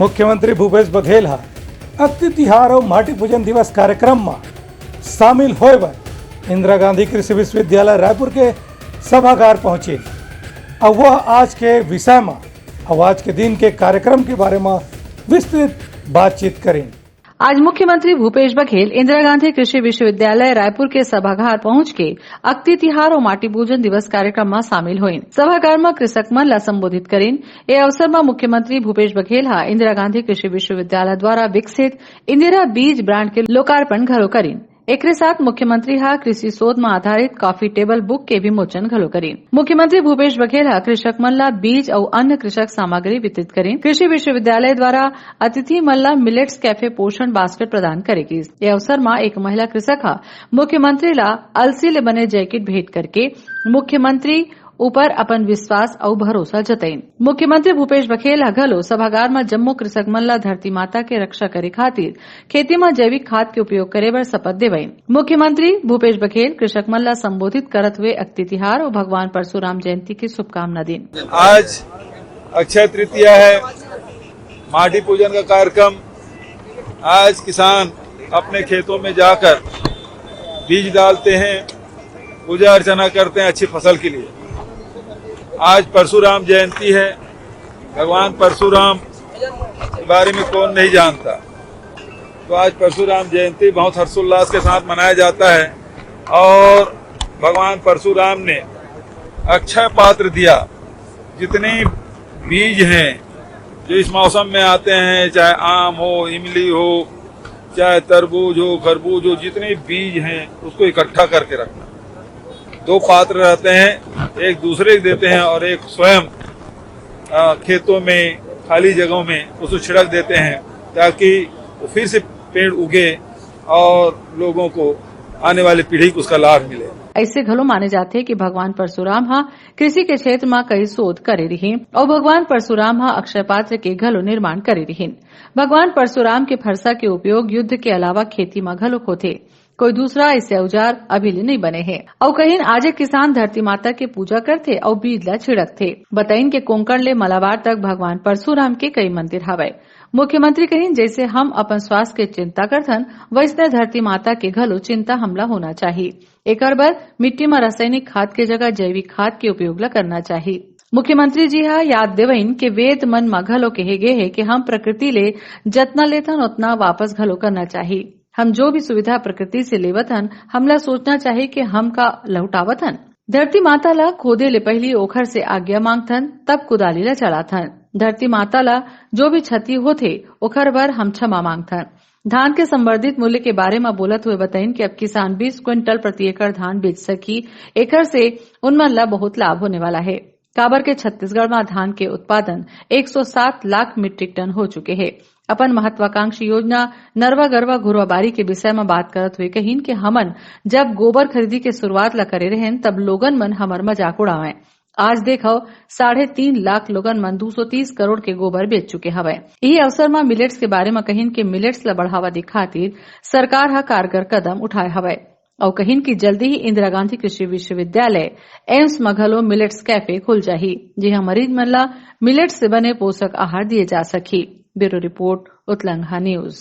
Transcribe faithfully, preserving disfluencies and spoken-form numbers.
मुख्यमंत्री भूपेश बघेल ह अक्ति तिहार अउ माटी पूजन दिवस कार्यक्रम म शामिल होए बर इंदिरा गांधी कृषि विश्वविद्यालय रायपुर के सभागार पहुंचिन। अउ वह आज के विषय म अउ आज के दिन के कार्यक्रम के बारे म विस्तृत बातचीत करिन। आज मुख्यमंत्री भूपेश बघेल इंदिरा गांधी कृषि विश्वविद्यालय रायपुर के सभागार पहुंच के अक्ति तिहार अउ माटी पूजन दिवस कार्यक्रम म शामिल होइन। सभागार म कृषक मन ला संबोधित करिन। ए अवसर म मुख्यमंत्री भूपेश बघेल ह इंदिरा गांधी कृषि विश्वविद्यालय द्वारा विकसित इंदिरा बीज ब्रांड के लोकार्पण घलो करिन। एकरे साथ मुख्यमंत्री ह कृषि शोध म आधारित कॉफी टेबल बुक के विमोचन घलो करिन। मुख्यमंत्री भूपेश बघेल ह कृषक मन ला बीज अउ अन्य कृषक सामग्री वितरित करिन। कृषि विश्वविद्यालय द्वारा अतिथि मन ला मिलेट्स कैफे पोषण बास्केट प्रदान करे गिस। ए अवसर म एक महिला कृषक ह मुख्यमंत्री ला अलसी ले बने जैकेट भेंट करके मुख्यमंत्री ऊपर अपन विश्वास अउ भरोसा जतइन। मुख्यमंत्री भूपेश बघेल ह घलो सभागार म जम्मो कृषक मन ला धरती माता के रक्षा करे खातिर खेती म जैविक खाद के उपयोग करे बर शपथ देवइन। मुख्यमंत्री भूपेश बघेल कृषक मन ला संबोधित करत हुए अक्ति तिहार अउ भगवान परशुराम जयंती की शुभकामना दीन। आज अक्षय तृतीया है, माटी पूजन का कार्यक्रम। आज किसान अपने खेतों में जाकर बीज डालते हैं, पूजा अर्चना करते हैं अच्छी फसल के लिए। आज परशुराम जयंती है, भगवान परशुराम के बारे में कौन नहीं जानता। तो आज परशुराम जयंती बहुत हर्षोल्लास के साथ मनाया जाता है और भगवान परशुराम ने अक्षय पात्र दिया। जितने बीज हैं जो इस मौसम में आते हैं, चाहे आम हो, इमली हो, चाहे तरबूज हो, खरबूज हो, जितने बीज हैं उसको इकट्ठा करके रखना। दो पात्र रहते हैं, एक दूसरे को देते हैं और एक स्वयं, अ, खेतों में, खाली जगहों में उसको छिड़क देते हैं, ताकि वो फिर से पेड़ उगे और लोगों को, आने वाली पीढ़ी को उसका लाभ मिले। ऐसे घलो माने जाथे कि भगवान परशुराम ह कृषि के क्षेत्र म कई शोध करे रिहिन अउ भगवान परशुराम ह अक्षय पात्र के घलो निर्माण करे रिहिन। भगवान परशुराम के फरसा के उपयोग युद्ध के अलावा खेती म घलो होथे। कोई दूसरा ऐसे औजार अभी ले नइ बने हे। अउ कहिन, आजे किसान धरती माता के पूजा करथे अउ बीज ला छिड़कथे। बताइन के कोंकण ले मलाबार तक भगवान परशुराम के कई मंदिर हवय। मुख्यमंत्री कहिन, जैसे हम अपन स्वास्थ्य के चिंता करथन, वैसने धरती माता के घलो चिंता हमला होना चाही। एकर बर मिट्टी म रासायनिक खाद के जगह जैविक खाद के उपयोग ला करना चाही। मुख्यमंत्री जी ह याद देवइन के वेद मन म घलो कहे गे हे कि हम प्रकृति ले जतना लेथन, ओतना वापस घलो करना चाही। हम जो भी सुविधा प्रकृति से लेवत हन, हमला सोचना चाही कि हम का लहुटावत हन। धरती माता ला खोदे ले पहिली ओखर से आज्ञा मांगथन, तब कुदाली ला चलाथन। धरती माता ला जो भी क्षति होथे, ओखर बर हम क्षमा मांगथन। धान के संवर्धित मूल्य के बारे म बोलत हुए बताइन कि अब किसान बीस क्विंटल प्रति एकड़ धान बेच सकही, एकर से उनमन ला बहुत लाभ होने वाला हे। काबर के छत्तीसगढ़ म धान के उत्पादन एक सौ सात लाख मीट्रिक टन हो चुके हे। अपन महत्वाकांक्षी योजना नरवा गरवा घुरवा बारी के विषय म बात करत हुए कहिन कि हमन जब गोबर खरीदी के शुरुआत ला करे रहेन, तब लोगन मन हमर मजाक उड़ावय। आज देखव, साढ़े तीन लाख लोगन मन दू सौ तीस करोड़ के गोबर बेच चुके हवय। इही अवसर म मिलेट्स के बारे म कहिन कि मिलेट्स ला बढ़ावा दे खातिर सरकार ह कारगर कदम उठाए हवय। अउ कहिन कि जल्दी ही इंदिरा गांधी कृषि विश्वविद्यालय, एम्स म घलो मिलेट्स कैफे खुल जाही, जिहां मरीज मन ला मिलेट्स से बने पोषक आहार दिए जा सकही। Bureau report, Utlangha news.